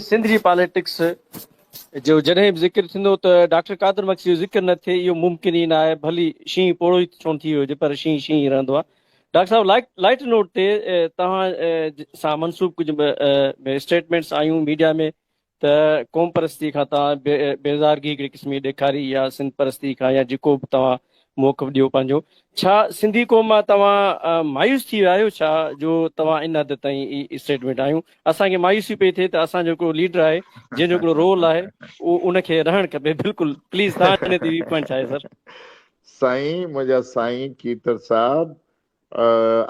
سنڌ جي پاليٽڪس جو جڏهن به ذڪر ٿيندو ته ڊاڪٽر قادر مگسي جو ذڪر نه ٿئي اهو ممڪن ئي نه آهي ڀلي شينهن پوڙهو ئي ڇو نه ٿي ويو هجي پر شينهن شينهن ئي رهندو آهي. ڊاڪٽر صاحب لائيٽ لائيٽ نوٽ تي توهان سان منسوب ڪجهه اسٽيٽمينٽس آيون ميڊيا ۾ ته قوم پرستي کان توهان بيزارگي هڪڙي قسم جي ڏيکاري يا سنڌ پرستي کان يا جيڪو به توهان موقف ڏيو پنهنجو ڇا سنڌي قوم مان توهان مايوس ٿي ويا آهيو ڇا جو توهان ان حد تائين هي اسٽيٽمينٽ آيون اسان کي مايوسي پئي ٿئي ته اسان جو هڪڙو ليڊر آهي جنهن جو هڪڙو رول آهي اهو ان کي رهڻ کپي بلڪل پليز توهان ان تي ويو پوائنٽ ڇا آهي سر. سائين منهنجا سائين کيرٿر صاحب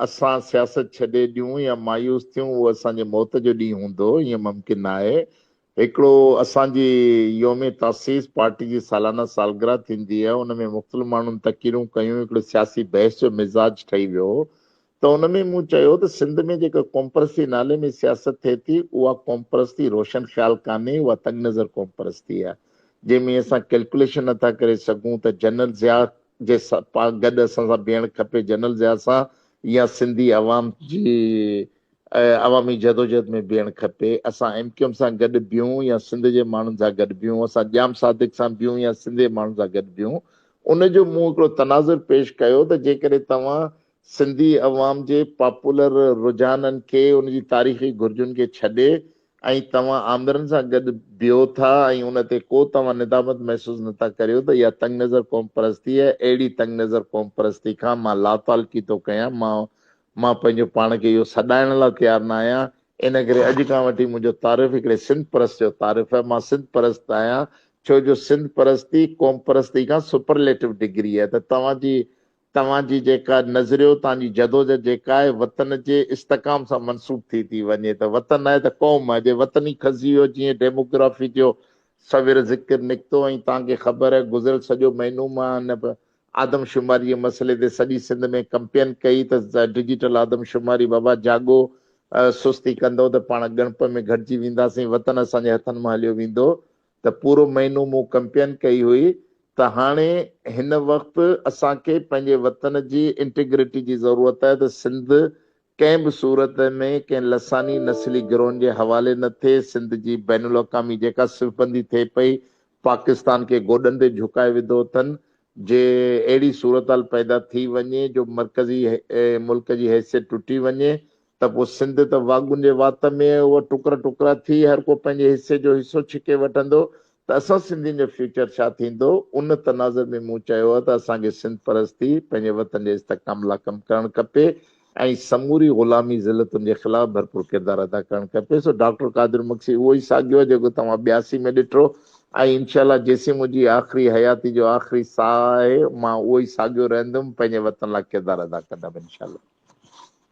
اسان سياست ڇڏي ڏيون يا مايوس ٿيون اهو اسان جي موت جو ڏينهن هوندو، ائين ممڪن ناهي. هڪڙو اسان جي يوم تاسيس پارٽي جي سالانه سالگرهه ٿيندي آهي، ان ۾ مختلف ماڻهن تقريرون ڪيون، هڪڙو سياسي بحث جو مزاج ٺهي ويو هو ته ان ۾ مون چيو ته سنڌ ۾ جيڪا قومپرستي نالي ۾ سياست ٿئي ٿي اها قومپرستي روشن خيال ڪانهي، اها تنگ نظر قومپرستي آهي، جنهن ۾ اسان ڪيلڪوليشن نٿا ڪري سگهون ته جنرل ضياء جي گڏ اسان سان بيهڻ کپي جنرل ضياء سان يا سنڌي عوام جي عوامي جدوجهد ۾ بيهڻ کپي اسان ايم ڪيو ايم سان گڏ بيهون يا سنڌ جي ماڻهن سان گڏ بيهون اسان ڄام صادق سان بيهون يا سنڌ جي ماڻهن سان گڏ بيهون ان جو مون هڪڙو تناظر پيش ڪيو ته جيڪڏهن توهان سنڌي عوام جي پاپولر رجحانن کي ان جي تاريخي گهرجن کي ڇڏي ۽ توهان آمرن سان گڏ بيهو ٿا ۽ ان تي ڪو توهان ندامت محسوس نه ٿا ڪريو ته اها تنگ نظر قوم پرستي آهي، اهڙي تنگ نظر قوم پرستي کان مان لاتعلقي ٿو ڪيان، مان مان پنهنجو پاڻ کي اهو سڏائڻ لاء تيار نه آهيان، ان ڪري اڄ کان وٺي منهنجو تعارف هڪڙي سنڌ پرست جو تعارف آهي، مان سنڌ پرست آهيان، ڇو جو سنڌ پرستي قوم پرستي کان سپرليٽو ڊگري آهي ته توهان جي توهان جي جيڪا نظريو، توهان جي جدوجھد جيڪا آهي، وطن جي استحڪام سان منسوب ٿي ٿي وڃي ته وطن آهي ته قوم آهي، جي وطن ئي کسجي ويو جيئن ڊيموگرافي جو سوير ذڪر نڪتو ۽ توهان کي خبر آهي گذريل سڄو مهينو مان ان آدمشماري جي مسئلي تي سڄي سنڌ ۾ ڪمپين ڪئي ته ڊجيٽل آدمشماري بابا جاڳو سستي ڪندو ته پاڻ ڳڻپ ۾ گهٽجي وينداسين وطن اسان جي هٿن مان هليو ويندو ته پورو مهينو مون ڪمپين ڪئي هئي ته هاڻي هن وقت اسان کي پنهنجي وطن جي انٽيگرٽي جي ضرورت آهي ته سنڌ ڪنهن به صورت ۾ ڪنهن لساني نسلي گروهن جي حوالي نه ٿئي، سنڌ جي بين الاقوامي جيڪا صفبندي ٿئي پئي پاڪستان کي گوڏن تي جهڪائي وڌو اٿن، جي اهڙي صورتحال پيدا ٿي وڃي جو مرڪزي ملڪ جي حيثيت ٽٽي وڃي ته پوء سنڌ ته واڳون جي وات ۾ اها ٽڪرا ٽڪرا ٿي هر ڪو پنهنجي حصي جو حصو ڇڪي وٺندو ته اسان سنڌين جو فيوچر ڇا ٿيندو؟ ان تناظر ۾ مون چيو آهي ته اسان کي سنڌ پرستي، پنهنجي وطن جي استحڪام لاء ڪم ڪرڻ کپي ۽ سموري غلامي ذلتن جي خلاف ڀرپور ڪردار ادا ڪرڻ کپي. سو ڊاڪٽر قادر مگسي اهو ئي ساڳيو آهي جيڪو توهان ٻياسي ۾ ڏٺو ۽ انشاء الله جيسين منهنجي آخري حياتي جو آخري ساهه آهي مان اهو ئي ساڳيو رهندم پنهنجي وطن لاء ڪردار ادا ڪندم انشاء الله.